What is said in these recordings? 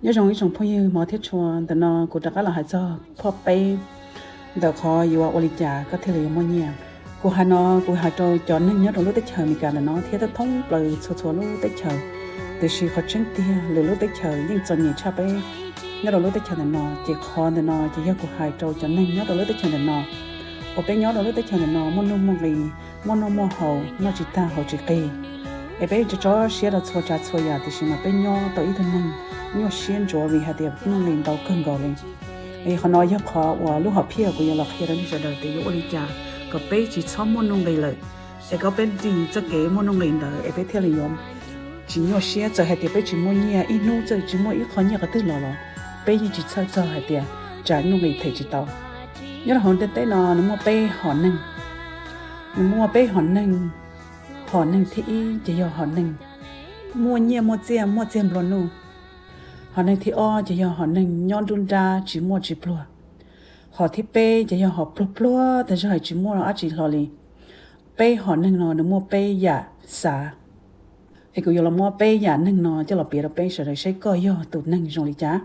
Nyob zoo ib tsoom phooj ywg hmov thiab tshua, ntawm no kuv rov qab los hais txog phoj peb ntawm qhov yuav ua li cas koj thiaj li yuav muaj nyiaj. Kuv hais no kuv hais rau cov neeg nyob rau lub teb chaws Amelikas ntawm no thiab thoob plaws txhua txhua lub teb chaws. Tiam sis qhov tseeb tiag lwm lub teb chaws yeej txom nyem tshaj peb nyob rau lub teb chaws ntawm no, ces qhov ntawm no ces yog kuv hais rau cov neeg nyob rau lub teb chaws ntawm no, uas peb nyob rau lub teb chaws ntawm no muaj nuj muaj nqis, muaj noj muaj haus, noj tsis tag haus tsis qig, es peb tso siab rau txhua tsav txhua yam, tiam sis mas peb nyob tau ib tug neeg nyuaj siab ntsuav vim hais tias nuj nqis ntau kawg nkaus li. Es qhov no yog qhov uas lub hom phiaj kuv yuav los qhia rau nej sawv daws tias yuav ua li cas kom peb tsis txhob muaj nuj nqis lawm, es kom peb dim txoj kev muaj nuj nqis ntawd es peb thiaj li yuav tsis nyuaj siab. Txawm hais tias peb tsis muaj nyiaj, ib hnub txawm tsis muaj ib qho nyiaj qhov twg los los peb yeej tsis txhawj txog hais tias tsam nuj nqis them tsis tau. Nyob rau hauv ntiaj teb no nws muaj peb hom neeg. Nws muaj peb hom neeg. Hom neeg thib ib ces yog hom neeg muaj nyiaj muaj txiaj, muaj txiag nplua nuj. Hom neeg thib ob ces yog hom neeg nyob nruab nrab tsis muaj tsis pluag. Hom thib peb ces yog hom pluag pluag tag zog tsis muaj dab tsi hlo li. Peb hom neeg no nws muaj peb yam xav. Es kuv yuav los muab peb yam neeg no coj los piav rau peb sawv daws seb koj yog tus neeg zoo li cas,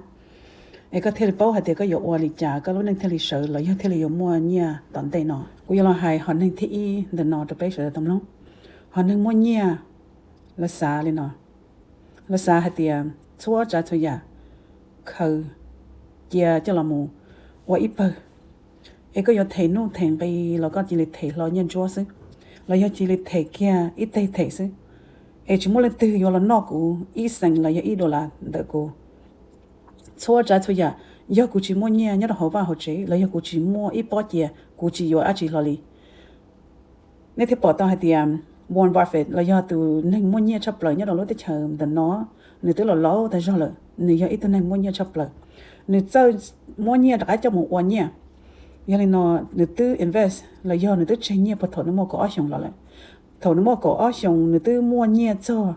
es koj thiaj li paub hais tias koj yuav ua li cas koj lub neej thiaj li sawv los yog thiaj li yuav muaj nyiaj tom ntej no. Kuv yuav los hais hom neeg thib ib ntawm no rau peb sawv daws tau mloog. Hom neeg muaj nyiaj, lawv xav li no. Lawv xav hais tias txhua tsav txhua yam khaws cia coj los mus ua ib pawg, es koj yuav them nuj them nqi los koj cia li them hlo nyiaj ntsuab xwb, los yog cia li them kiag ib teg them xwb, es tsis muaj leej twg yuav los noj kuv ib xees los yog ib dollar ntawm kuv. Txhua tsav txhua yam, yog kuv tsis muaj nyiaj nyob rau hauv vaj hauv tsev los yog kuv tsis muaj ib pob cia, kuv tsis yuav dab tsi hlo li. Nej thiaj pom tau hais tias Warren Buffett los yog tus neeg muaj nyiaj tshaj plaws nyob rau lub teb chaws ntawm no, nws twb los laus tag zog lawm, nws yog ib tug neeg muaj nyiaj tshaj plaws. Nws txawj muab nyiaj rov qab coj mus ua nyiaj. Yog li no, nws twb invest los yog nws twb tseg nyiaj puag thaum nws muaj kaum ob xyoos los lawm. Thaum nws muaj kaum ob xyoos nws twb muaj nyiaj txog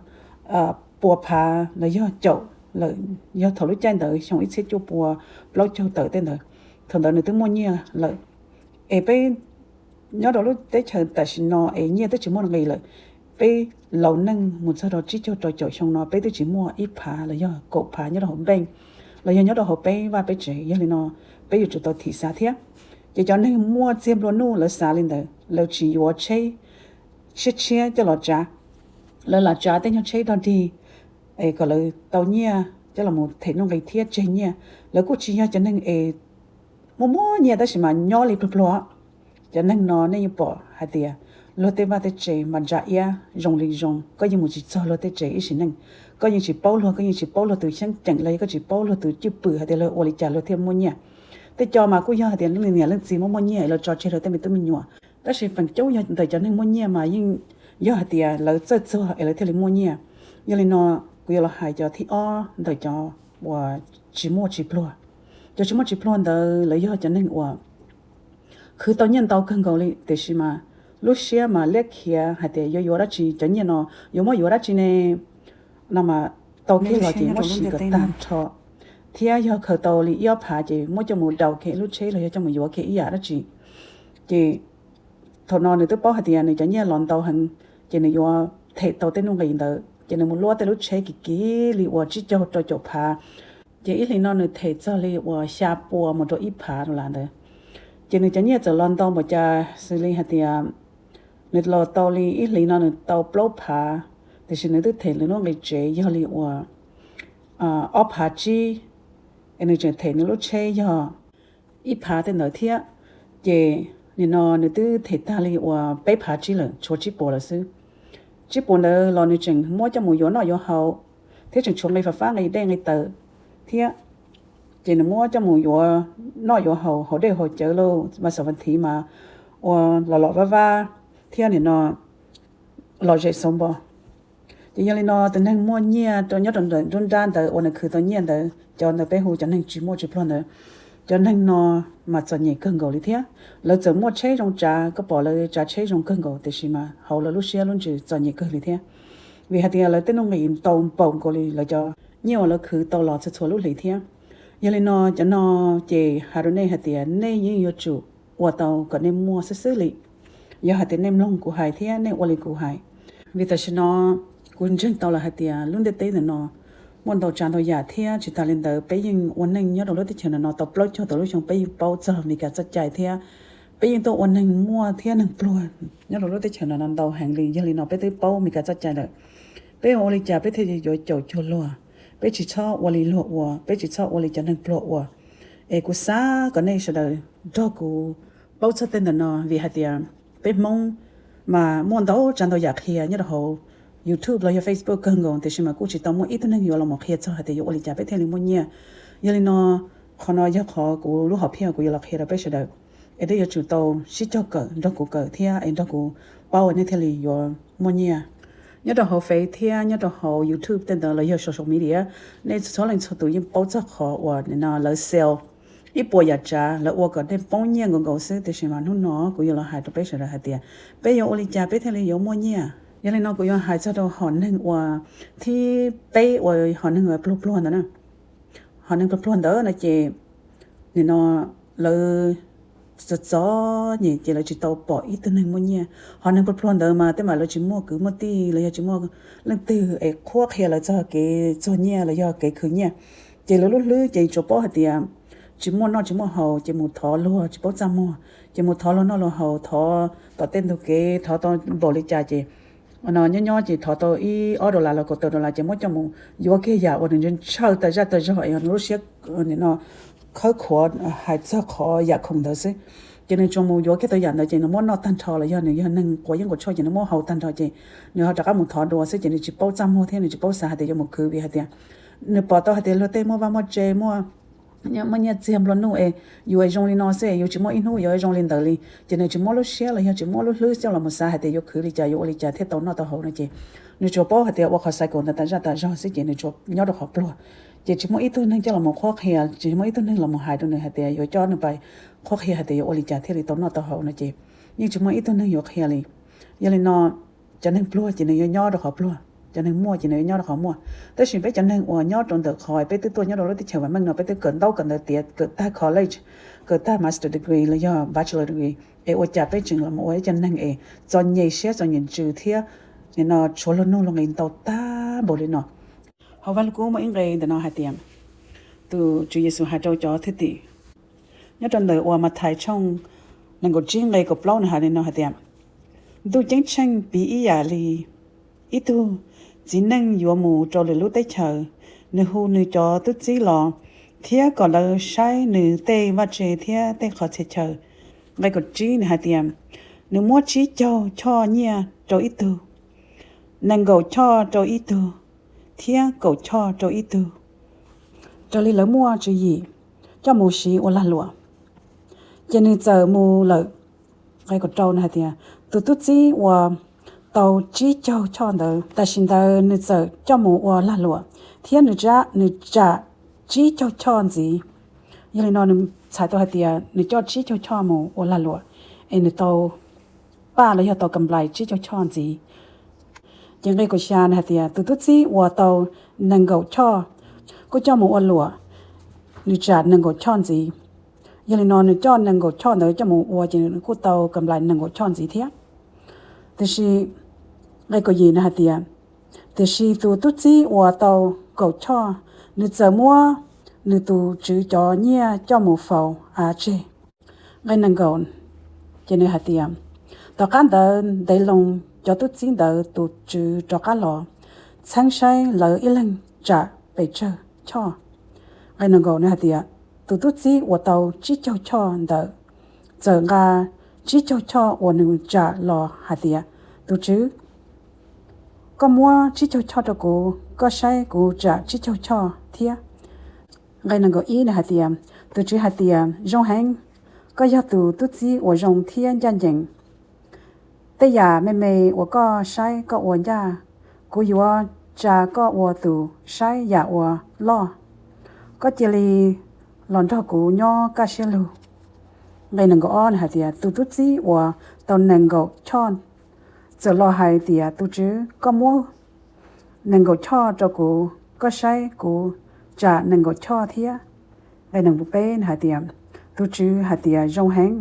pua phav los yog caum lawm, yog thaum lub caij ntawd xyoo ib txhiab cuaj pua plaub caug tawm tej ntawd, thaum ntawd nws twb muaj nyiaj lawm. Es peb nyob rau lub teb chaws tam sim no es nyiaj twb tsis muaj nqis lawm, peb laus neej mus txog rau tsib caug rau caum xyoo no peb twb tsis muaj ib phav los yog kaum phav nyob rau hauv npeej los yog nyob rau hauv peb vaj peb tsev. Yog li no, peb yuav tsum tau thim xav thiab. Ces cov neeg muaj txiag nplua nuj lawv xav li ntawd, lawv tsis yuav tsheb tshiab tshiab coj los tsav, lawv lam tsav tej nyuag tsheb dog dig es kom lawv tau nyiaj coj los them nuj nqis thiab tseg nyiaj. Lawv kuj tsis yog cov neeg es muaj muaj nyiaj tab sis mas nyob li pluag pluag. Cov neeg no nej yeej pom hais tias luag tej vaj tej tsev mas ntsa iab zoo li zoo, koj yeej mus tsis txog luag tej tsev ib sim neej. Koj yeej tsis paub luag, koj yeej tsis paub luag tus xyeeb ceem los yog koj tsis paub luag tus cwj pwm hais tias luag ua li cas luag thiaj muaj nyiaj. Tej co mas kuj yog hais tias leej niam leej txiv muaj muaj nyiaj es lawv tso tseg luag tej me tub me nyuam, tab sis feem coob yog ntawm cov neeg muaj nyiaj mas yeej yog hais tias lawv txawj txuag es lawv thiaj li muaj nyiaj. Yog li no, kuv yuav los hais cov thib ob ntawm cov uas tsis muaj tsis pluag. Cov tsis muaj tsis pluag ntawd lawv yog cov neeg uas khwv tau nyiaj ntau kawg nkaus li tiam sis mas lub siab mas liab khiav hais tias yuav yuav dab tsi, cov nyiaj no yuav muab yuav dab tsi ne. No mas tau kiag los ces muab siv kom tag nrho, thiab yog khaws tau li ib ob phav ces muab coj mus daus kiag lub tsheb los yog coj mus yuav kiag ib yam dab tsi. Ces thaum no nws twb paub hais tias nws cov nyiaj los ntau heev, ces nws yuav them tau tej nuj nqis ntawd ces nws mus luab tej lub tsheb kiv kiv li uas tsib caug rau caum phav. Ces ib hlis no nws them txog li uas xya pua mus rau ib phav dollar ntawd. Ces nws cov nyiaj txawm los ntau npaum cas xws li hais tias nws los tau li ib hlis no nws tau plaub phav, tiam sis nws twb them nws lub nqi tsev yog li uas ob phav tsib, es nws tseem them nws lub tsheb yog ib phav tej ntawd thiab. Ces nim no nws twb them tag li uas peb phav tsib lawm, tshuav tsib puas lawm xwb. Tsib puas ntawd los nws tseem muab coj mus yuav noj yuav haus, thiab tseem tshuav nqi fab fab nqi dej nqi taws thiab. Ces nws muab coj mus yuav noj yuav haus, haus dej haus cawv lauj, mas xav vas thiv mas ua los los vab vab thiab nim no los zem xauv npo. Ces yog li no tus neeg muaj nyiaj rau nyob rau ntawm nruab nrab ntawd uas nws khwv tau nyiaj ntawd, cov ntawd peb hu cov neeg tsis muaj tsis pluag ntawd, cov neeg no mas txom nyem kawg nkaus li thiab. Lawv txawm muaj tsheb zoo tsav, koj pom lawv tsav tsheb zoo kawg nkaus tiam sis mas hauv lawv lub siab lub ntsws txom nyem kawg li thiab, vim hais tias lawv tej nuj nqis ntau npaum nkaus li lawv cov nyiaj uas lawv khwv tau los txhua txhua lub hlis thiab. Yog li no cov no ces hais rau nej hais tias nej yeej yuav tsum ua tau kom nej muaj xwb xwb li, yog hais tias nej mloog kuv hais thiab nej ua li kuv hais. Vim tam sim no kuv ntseeg tau lawm hais tias lub ntiaj teb ntawm no Muaj ntau tsav ntau yam thiab tsis tas li ntawd peb yeej ua neej nyob rau lub teb chaws no no tau plaub caug tawm lub xyoo, peb yeej paub txog Meskas txoj cai thiab peb yeej tuaj ua neeg muaj thiab neeg pluag nyob rau lub teb chaws no no ntau heev li. Yog li no peb twb paub Meskas txoj cai lawm, peb yuav ua li cas peb thiaj yuav caum cuag luag? Peb tsis txhob ua li luag ua, peb tsis txhob ua li cov neeg pluag ua. Es kuv xav kom nej sawv daws nrog kuv paub txog tej ntawm no, vim hais tias peb Hmoob mas muaj ntau tsav ntau yam qhia nyob rau hauv YouTube los yog Facebook kawg nkaus, tiam sis mas kuj tsis tau muaj ib tug neeg yuav los mus qhia txog hais tias yuav ua li cas peb thiaj li muaj nyiaj. Yog li no, qhov no yog qhov kuv lub hom phiaj kuv yuav los qhia rau peb sawv daws, es nej yuav tsum tau sib cog kawm, nrog kuv kawm thiab es nrog kuv paub nej thiaj li yuav muaj nyiaj. Nyob rau hauv Face thiab nyob rau hauv YouTube tej ntawd los yog social media, nej txhua leej txhua tus yeej paub txog qhov uas nim no lawv sell ib puas yam tsav, lawv ua kom nej poob nyiaj nkaus nkaus xwb. Tiam sis mas hnub no kuv yuav los hais rau peb sawv daws hais tias peb yuav ua li cas peb thiaj li yuav muaj nyiaj. Yog li no kuv yuav hais txog rau hom neeg uas thib peb uas hom neeg pluag pluag ntawd na. Hom neeg pluag pluag ntawd no ces nim no lawv txom txom nyem ces lawv tsis tau pom ib tug neeg muaj nyiaj. Hom neeg pluag pluag ntawd mas tej mas lawv tsis muaj kwv muaj tij los yog tsis muaj leej twg es qhuab qhia lawv txog kev txog nyiaj los yog kev khwv nyiaj. Ces lawv lub hlwb ces tsuas paub hais tias tsis muaj noj tsis muaj haus ces mus thov luag tsis paub txaj muag, ces mus thov luag noj luag haus, thov tom tej ntug kev, thov tau npaum li cas ces no nyob nyob ces thov tau ib ob dollar los kaum tawm dollar ces muab coj mus yuav kiag yam uas nws ntshaw tas zaj tas zog es yog nws lub siab no khawb khuav hais txog qhov yam khoom ntawd xwb. Ces nws tsuas mus yuav kiag tau yam ntawd ces nws muab noj tag nrho, los yog nws yog neeg quav yeeb quav tshuaj ces nws muab haus tag nrho ces nws ho rov qab mus thov dua xwb ces nws tsis paub txaj muag thiab nws tsis paub xav hais tias yuav mus khwv, vim hais tias nws pom tau hais tias luag tej muaj vaj muaj tse, muaj muaj nyiaj txiag nplua nuj es yus es zoo li no xwb es yus tsis muaj ib hnub yuav zoo li ntawd li. Ces nws tsis muaj lub siab los yog tsis muaj lub hlwb coj los mus xav hais tias yuav khwv li cas yuav ua li cas thiaj tau noj tau haus no ces nws tsuas paub hais tias ua qhov cycle ntawd tas zaj tas zog xwb ces nws tsuas nyob rau qhov pluag. Ces tsis muaj ib tug neeg coj los mus qhuab qhia, tsis muaj ib tug neeg los mus hais rau nws hais tias yuav coj nws pais qhuab qhia hais tias yuav ua li cas thiaj li tau noj tau haus no ces yeej tsis muaj ib tug neeg yuav qhia li. Yog li no, cov neeg pluag ces nws yuav nyob rau qhov pluag, cov neeg muaj ces nws yuav nyob rau qhov muaj. Tab sis peb cov neeg uas nyob rau ntawm qhov peb twb tuaj nyob rau lub teb chaws vam meej no, peb twb kawm ntaub kawm ntawv tiav, kawm tag college, kawm tag master degree los yog bachelor degree, es ua cas peb tseem los ua ib cov neeg es txom nyem siab txom nyem ntsws thiab nim no tshuav luag nuj luag nqis ntau tag npaum li no? Hauv Vaj Lug Kub muaj ib nqe ntawm no hais tias, tus Tswv Yexus hais rau cov thwj tim nyob rau ntawm uas Mathais tshooj nees nkaum tsib nqe kaum plaub nws hais li no hais tias, Ntuj Ceeb Tsheej piv ib yam li ib tug txiv neej yuav mus rau lwm lub teb chaws, nws hu nws cov tub txib los, thiab kom lawv saib nws tej vaj tse thiab tej qhov txhia chaw. Nqe kaum tsib nws hais tias, nws muab tsib caug choj nyiaj rau ib tug, nees nkaum choj rau ib tug, thiab kaum choj rau ib tug, raws li lawv muaj tswv yim, coj mus siv ua lag luam. Ces nws txawm mus lawm. Nqe kaum rau nws hais tias, tus tub txib uas tau tsib caug choj ntawd, tam sim ntawd nws txawm coj mus ua lag luam, thiab nws tsam tsib caug choj ntxiv. Yog li no nws txhais tau hais tias nws coj tsib caug choj mus ua lag luam, es nws tau paj los yog tau kam nplais tsib caug choj ntxiv. Ces nqe kaum xya nws hais tias, tus tub txib uas tau nees nkaum choj kuj coj mus ua luam, nws tsam nees nkaum choj ntxiv. Yog li no nws coj nees nkaum choj ntawd coj mus ua ces nws kuj tau kam nplais nees nkaum choj ntxiv thiab. Tiam sis nqe kaum yim nws hais tias, tiam sis tus tub txib uas tau kaum choj, nws txawm muab nws tus tswv cov nyiaj coj mus faus av tseg. Nqe nees nkaum ces nws hais tias, tom qab ntawd ntev loo cov tub txib ntawd tus tswv rov qab los txheeb saib lawv ib leeg tsam pes tsawg choj. Nqe nees nkaum nws hais tias, tus tub txib uas tau tsib caug choj ntawd txawm nqa tsib caug choj uas nws tsam los hais tias, tus tswv, koj muab tsib caug choj rau kuv, koj saib kuv tsam tsib caug choj thiab. Nqe nees nkaum ib nws hais tias, tus tswv hais tias, zoo heev, koj yog tus tub txib uas zoo thiab ncaj ncees. Tej yam me me uas koj saib koj ua ncaj, kuv yuav tsa koj ua tus saib yam uas loj. Koj cia li los nrog kuv nyob kaj siab lug. Nqe nees nkaum ob nws hais tias, tus tub txib uas tau nees nkaum choj txawm los hais tias, tus tswv, koj muab nees nkaum choj rau kuv, koj saib kuv tsam nees nkaum choj thiab. Nqe nees nkaum peb nws hais tias, tus tswv hais tias, zoo heev,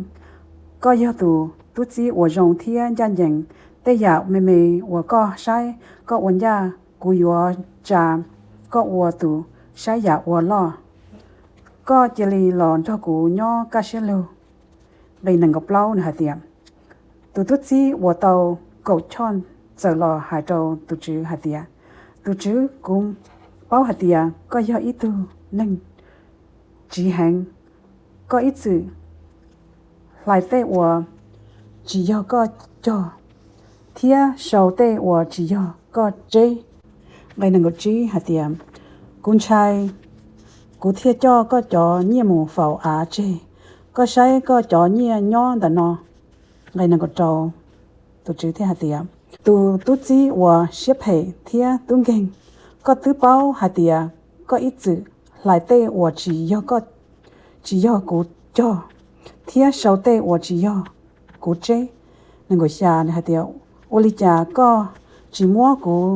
koj yog tus tub txib uas zoo thiab ncaj ncees. Tej yam me me uas koj saib koj ua ncaj, kuv yuav tsa koj ua tus saib yam uas loj. Koj cia li los nrog kuv nyob kaj siab lug. Nqe nees nkaum plaub nws hais tias, tus tub txib uas tau kaum choj txawm los hais rau tus tswv hais tias, tus tswv, kuv paub hais tias koj yog ib tug neeg tsiv heev, koj ib txwm hlais tej uas tsis yog koj cog thiab sau tej uas tsis yog koj tseb. Nqe nees nkaum tsib hais tias, kuv ntshai, kuv thiaj coj koj cov nyiaj mus faus av tseg. Koj saib koj cov nyiaj nyob ntawm no. Nqe nees nkaum rau, tus tswv thiaj hais tias, tus tub txib uas siab phem thiab tub nkeeg, koj twb paub hais tias koj ib txwm hlais tej uas tsis yog koj, tsis yog kuv cog, thiab sau tej uas tsis yog kuv tseb. Nees nkaum xya nws hais tias, ua li cas koj tsis muab kuv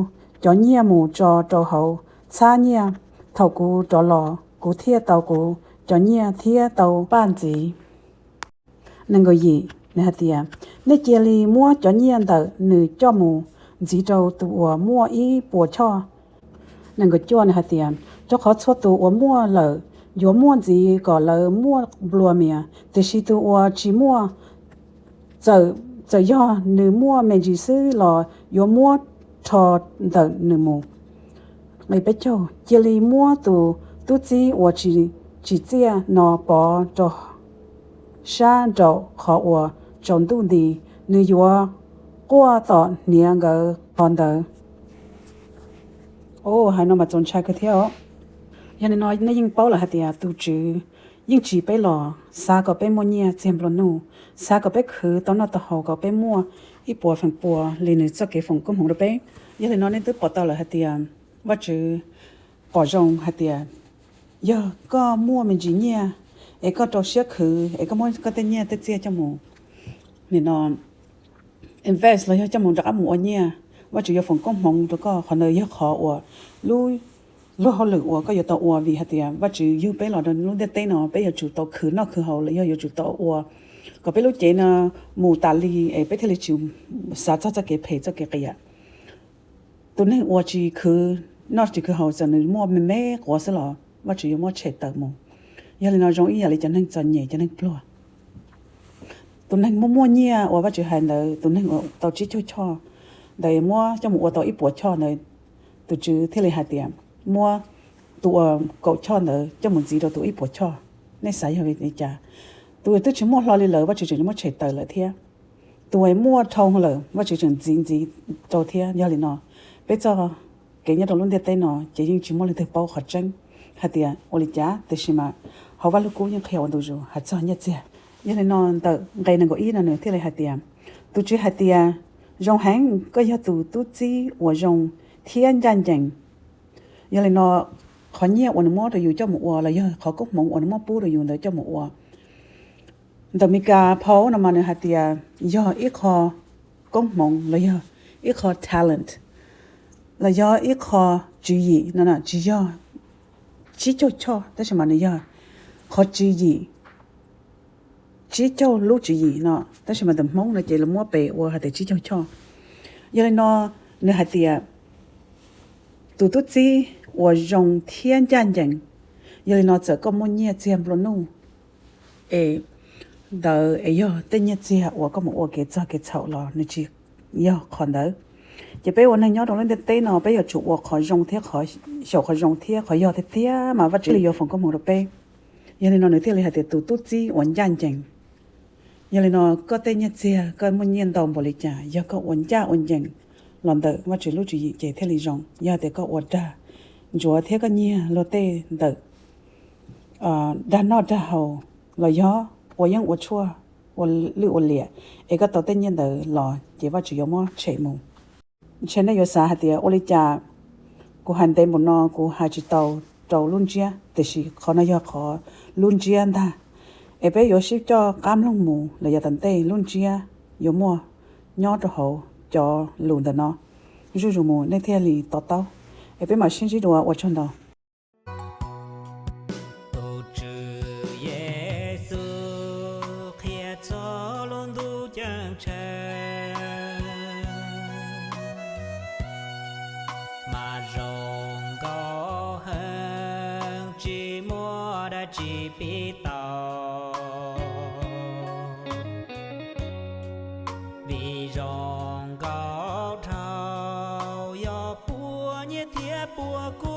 cov nyiaj mus tso rau hauv txhab nyiaj? Thaum kuv rov los kuv thiaj tau kuv cov nyiaj thiab tau paj ntxiv. Nees nkaum yim nws hais tias, nej cia li muab cov nyiaj ntawm nws coj mus ntxiv rau tus uas muaj ib puas choj. Nees nkaum cuaj nws hais tias, rau qhov txhua tus uas muaj lawm yuav muaj ntxiv kom lawv muaj nplua mias, tiam sis tus uas tsis muaj, txawm, txawm yog nws muaj me ntsis xwb los yuav muab rho ntawm nws mus. Nqe peb caug, cia li muab tus tub txib uas tsis tsim txiaj no pov rau sab nraum qhov uas tsaus ntuj nti, nws yuav quaj tom hniav nkawd qhov ntawd. Hais no mas txaus ntshai kawg thiab os. Yog li no nej yeej paub lawm hais tias tus tswv yeej tsis peb los xav kom peb muaj nyiaj txiag nplua nuj, xav kom peb khwv tau noj tau haus kom peb muaj ib puas feem pua li nws txoj kev foom koob hmoov rau peb. Yog li no nej twb pom tau lawm hais tias Vajtswv pom zoo hais tias yog koj muaj me ntsis nyiaj es koj rau siab khwv es koj muab koj tej nyiaj tej txiaj coj mus, nim no invest los yog coj mus rov qab mus ua nyiaj, Vajtswv yuav foom koob hmoov rau koj. Qhov ntawd yog qhov uas lub luag hauj lwm uas koj yuav tau ua, vim hais tias Vajtswv yug peb los rau lub ntiaj teb no peb yuav tsum tau khwv noj khwv haus los yog yuav tsum tau ua kom peb lub cev no mus tas li es peb thiaj li tsis xav txog txoj kev phem txoj kev qias. Tus neeg uas tsis khwv noj tsis khwv haus txawm nws muaj me me quav xwb los Vajtswv yuav muab tshem tawm mus. Yog li no zoo ib yam li cov neeg txom nyem cov neeg pluag. Tus neeg muaj muaj nyiaj uas Vajtswv hais ntawd, tus neeg uas tau tsib caug choj ntawd muab coj mus ua tau ib puas choj ntawd, tus tswv thiaj li hais tias muab tus uas kaum choj ntawd coj mus ntxiv rau tus ib puas choj. Nej xav yog li cas? Tus twb tsis muaj hlo li lawm Vajtswv tseem muab tshem tawm lawm thiab. Tus muaj dhau lawm Vajtswv tseem ntxiv ntxiv rau thiab. Yog li no peb txoj kev nyob rau lub ntiaj teb no ces yeej tsis muaj leej twg paub qhov tseeb hais tias ua li cas, tiam sis mas hauv Vajluskub yeej qhia ua ntu zus hais txog nyiaj txiag. Yog li no ntawm nqe nees nkaum ib no nws thiaj li hais tias, tus Tswv hais tias, zoo heev, koj yog tus tub txib uas zoo thiab ncaj ncees. Yog li no qhov nyiaj uas nws muab rau yus coj mus ua los yog qhov koob hmoov uas nws muab pub rau yus ntawd coj mus ua, ntawm Meskas phau no mas nws hais tias yog ib qho koob hmoov los yog ib qho talent los yog ib qho tswv yim no tsis yog tsib caug choj tab sis mas nws yog qhov tswv yim, tsib caug lub tswv yim no tab sis mas ntawm Hmoob no ces lawv muab pes ua hais tias tsib caug choj. Yog li no nws hais tias tus tub txib uas zoo thiab ncaj ncees. Yog li no txawm koj muaj nyiaj txiag nplua nuj es ntawd es yog tej nyiaj txiag uas koj mus ua kev txog kev txhaum los nws tsis yog qhov ntawd. Ces peb ua neeg nyob rau lub ntiaj teb no peb yuav tsum ua qhov zoo thiab, xyaum qhov zoo thiab qhov yog tiag tiag mas Vajtswv thiaj li yuav foom koob hmoov rau peb. Yog li no nws thiaj li hais tias tus tub txib uas ncaj ncees. Yog li no koj tej nyiaj txiag koj muaj nyiaj ntau npaum li cas, yog koj ua ncaj ua ncees los ntawm Vajtswv lub tswv yim ces thiaj li zoo. Yog tias koj ua dag ntsuav thiab koj nyiag luag tej ntawm dag noj dag haus los yog ua yeeb ua tshuaj, ua lwj ua liam es koj tau tej nyiaj ntawd los ces Vajtswv yuav muab tshem mus. Ntshe nej yuav xav hais tias ua li cas kuv hais ntev npaum no kuv hais tsis tau rau lub ntsiab, tiam sis qhov no yog qhov lub ntsiab ntag. Es peb yuav sib coj qab mloog mus los yav tom ntej lub ntsiab yuav muaj nyob rau hauv cov lus ntawm no zuj zus mus nej thiaj li to taub. Es peb mam sib ntsib dua, ua tsaug ntau. Tus Tswv Yexus qhia txog lub ntuj ceeb tsheej mas zoo nkauj tsis pib tau. Vim zoo nkauj dhau yog puas nyiaj thiab puas kub.